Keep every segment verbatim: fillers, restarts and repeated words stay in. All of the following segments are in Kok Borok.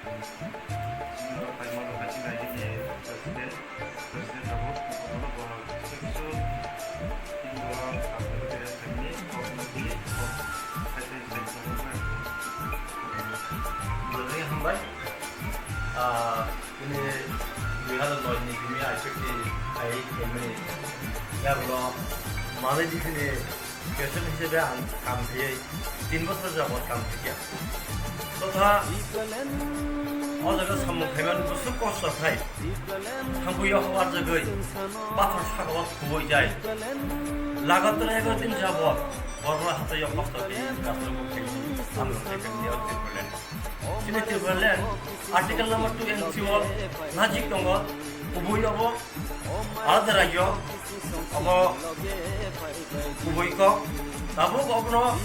President, President abo, abo bo kisa kisa, ini orang apa tu dia ini, kau nanti, kau, saya saya saya. Belai hambai. Ah, ini dui hazar noi ni simi I P F T ai M A. Ya, bro, mana di sini President hisabe ang kam khlaiwi tin bosor jabot kam khlaiya. Totha o jaga samung khaimani bwswk kosto khai. Thangwi o hubar jagwi pathor sakao khubui jai. Lagatar egaroh din jabot borok hatai o kosto khe rastro bo khaimani samung khaimani o Tipraland. Chini Tipraland Article number two N C o najik tongo, kubui obo alada rajyo, obo kubui kok, tabuk obono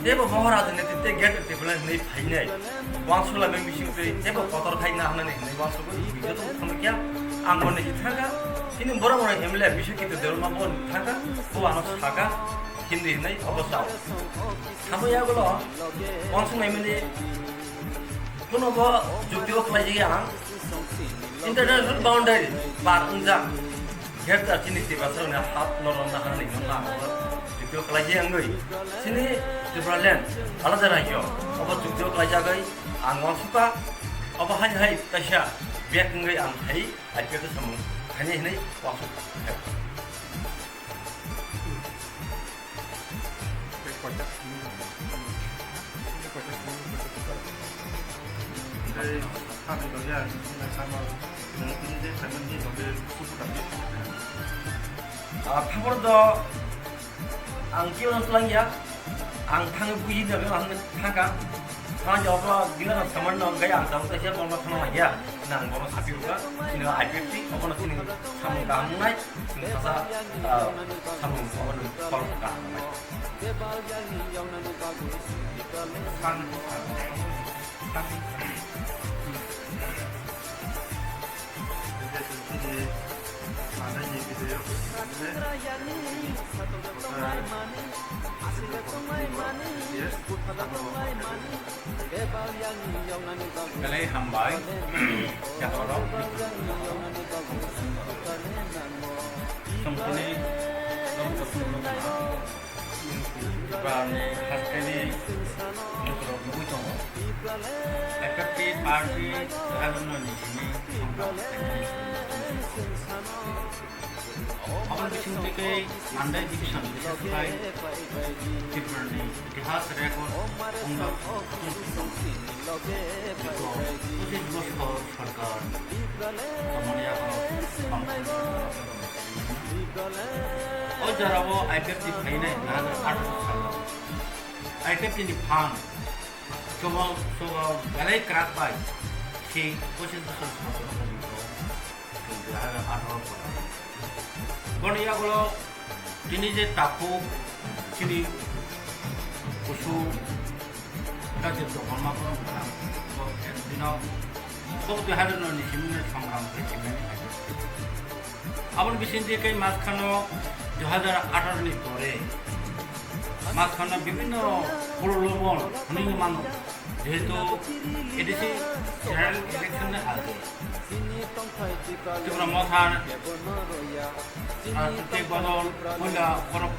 teibo Maharaj ni tei gate Tipraland hinwi phainai. Wansuk laimani bising tei teibo kotor khai na hwnani hinwi wansuk o, joto thangkya ang bo nai thangkha, chini borok rok M L A bising kitu derma bo thangkha, bo ano saka Hindi hinwi obo sao. Thangwi yagulo wansuk naimani Kuno bo jukti o khlai jaya ang. International boundary par wngjak. Gate ta chini Tiprasa ni hap no ron na hani no na. Jukti o khlai jaya ang goi. Chini Tipraland alada rajyo. Obo jukti o khlai jagoi ang wansukha. Obo hani hai kaisa bek wngoi ang hai I P F T samung. Hani hinwi wansuk. Ah, khabor do ang kebo no twlang ya, ang thangwi buji na ang thangkha, thang ja obo gila na saman no gai ang tang ta ya, bono thang ya, nang bono sapi ruka, sini I P F T, obo no sini samung kaham nai. Sasa, ah, samung obo ni kolom kaham nai. San, san, san. Yes. Belai hambai. Yakorok. Songkoni. Bani haskeni. Yakorok nugui tongo. F F T party. Hajakno ni simi. Aboni bisingtwi khe Andai division, bises khlai Tripurani itihas record wngkha. Dikho pochis bochor sarkar tongmani yago o jorao I P F T phainai dui hazar atharo salo. I P F T ni phan Chwng, chwng belai kwrak bai si pochis bosor sakno hwnwi tongo, chwng dui hazar atharo pora. Boni yagulo tini je takhuk chini kusu rajyo tongma borok wngkha, bo ek dino bo dui hazar noi ni simi no songram khe chimani. Aboni bisingtwi khe maskano dui hazar atharo ni pore maskano bibhinno prolobon hwnwi mano, jehetu A D C general election ni age Tipra Motha, ah, tei bodol puila borok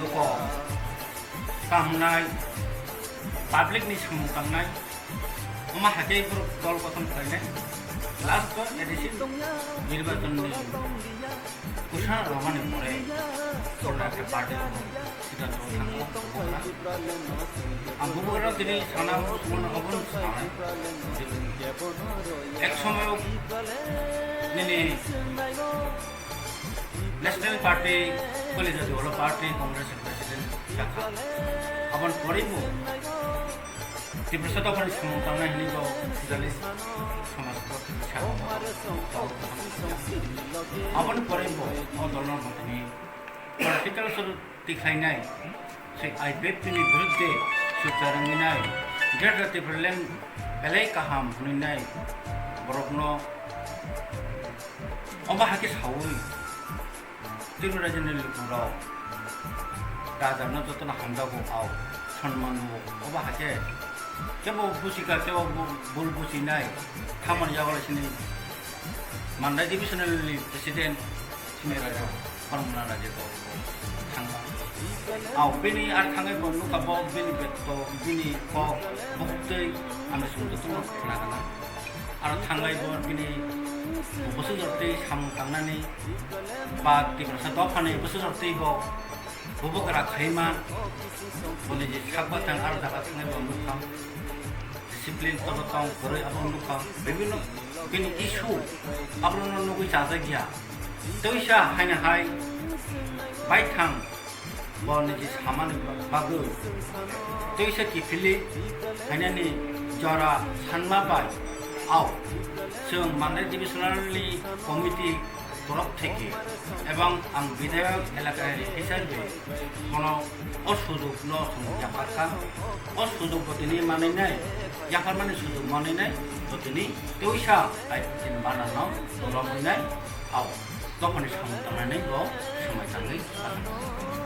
dukho kaham nai, public ni samung tangnai. Omo hai khe borok dol gothon khlainai. Last o A D C nirbachon ni bwsa rwmani pore chwla khe party rok siddhanto thangkha bubagra. Ang bubagra tini sana sumono obono sanai. Ek somoyo nini National Party, Kuli Jati Wala Party, Congress ni President sakha. Aboni pore bo Tiprasa dophani samung tangnai hwnwi bo journalist samaj bo sakha. Aboni pore bo o dolno bo tini political sor tikhlainai, se I P F T ni birudde sochar wngwi nai, Greater Tipraland belai kaham hwnwi nai borokno omo hai khe saui Tripura rajyoni lukurok rajarno jotono hamjago, ao sonman rwo, obo hai khe Kebo buchika, kebo bu-, bul buchinai. Thamani yago sini Mandai divisional ni president sini raja, Parmana raja to thangma. Au, bini ar thangai bo nukha bo, bini beto, bini kok, buktui, ang sung to tuma khna gana. Ar thangai bo bini busu jorti samung tangnani, ba Tiprasa dophani busu jorti bo, bubo gra khaima, boni je sakba thang ar jaga thangai bo nukha. Discipline tolo tong kwrwi abo nukha. Bibinno bini issue abono nugwi chajakya. Teisa haino hai baithang bo niji samani bagwi teisa kiphilwi hainani jora sanma bai au chwng Mandai divisional ni committee torok theke ebong ang bidhayok elakari hisabe bono o sujukno chwng yapharkha. O sujukbo tini manwi nai, yapharmani sujuk manwi nai, bo tini teisa ai tin banano tolomwi nai, au dophani samung tangnani bo swmai tangwi thango.